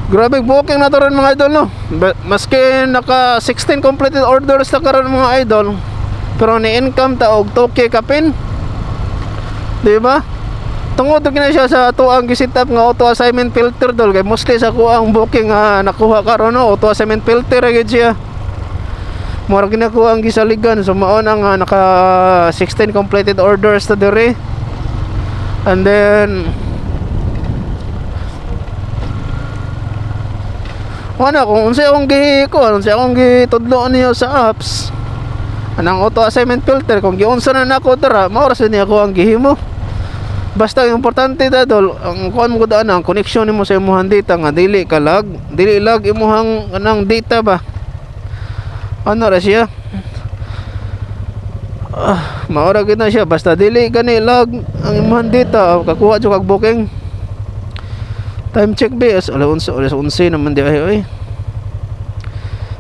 Grabe booking na to ron, mga idol, no. Maski naka 16 completed orders na karon, mga idol. Pero ni income ta og 2K kapin. Di ba? Tungod na siya sa ato ang giset up nga auto assignment filter, dol, kay mostly sa kuang booking nga nakuha karon, no, auto assignment filter ra gyud siya. Mura ginakuha ang gisaligan, so mao na nga naka 16 completed orders ta diri. And then wala kung unsay akong gi ko, unsay akong gitudlo niyo sa apps. Anang auto assignment filter, kung giunsa na nako dara, mao ra sad niya ako ang gihimo. Basta ang importante ta, dol, ang kuan mo gud ana, ang connection nimo sa imong data nga dili ka lag, dili lag imong anang data ba. Ano ra siya? Ah, mao ra gid na siya, basta dili gani lag ang imong data, kakuha jud kag booking. Time check be, as 11, alas 11 naman di ay oy.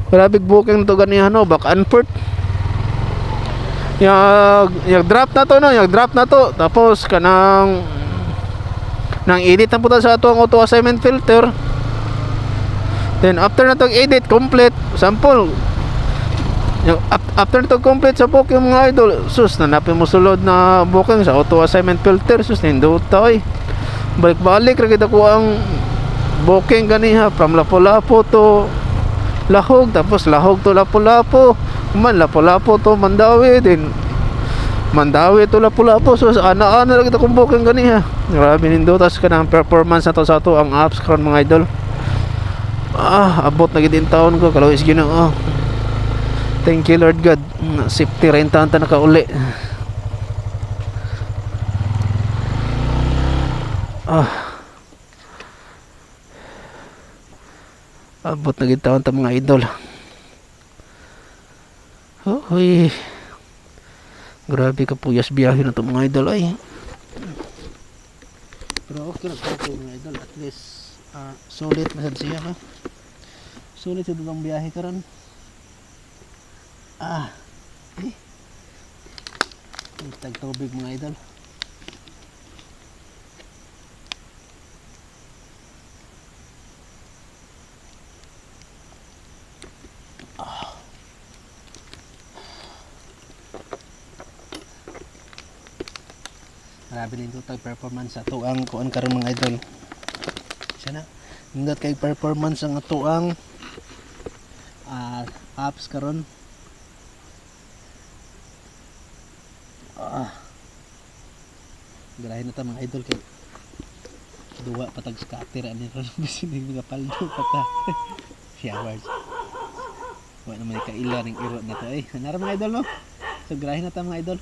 Grabe booking to ganihan, no, back and forth. Yag, yag drop na to, no, yag drop na to. Tapos kanang nang edit na po ta sa ato ang auto assignment filter. Then after na to edit complete, sample. Yung after na to complete sa booking, mga idol, sus, nanapin mo sulod na booking sa auto assignment filter, sus, nindota oy. Balik-balik ra gid ako ang booking ganiha from Lapu-Lapu to Lahog, tapos Lahog to Lapu-Lapu, man Lapu-Lapu to Mandaue, din Mandaue to Lapu-Lapu. So ana-ana ra gid akong booking ganiha. Grabe nindutas ka ng performance na to sa ato ang apps karon, mga idol. Ah, abot na gid in taon ko, kalawis Ginoo. Thank you, Lord God. Safety ra taon ta nakauli. Ah, abot na gid taon ta, mga idol. Hoy, grabe ka puyas biyahe na to, mga idol, ay. Pero okay lang po, mga idol, at least sulit na sad siya ha, sulit sa itong biyahe karon. Ah, eh, tag tubig, mga idol. Ah. Grabe din to performance sa tuang kuan karon, mga idol. Siya na. Nindot kay performance ang atuang apps karon. Ah. Garahin na ta, mga idol, kay duwa patag scatter ani ron, bisin mga paldo pa ta. Showers. Wa naman kaila ning iro na to ay. Nara, mga idol, no. So garahin na ta, mga idol.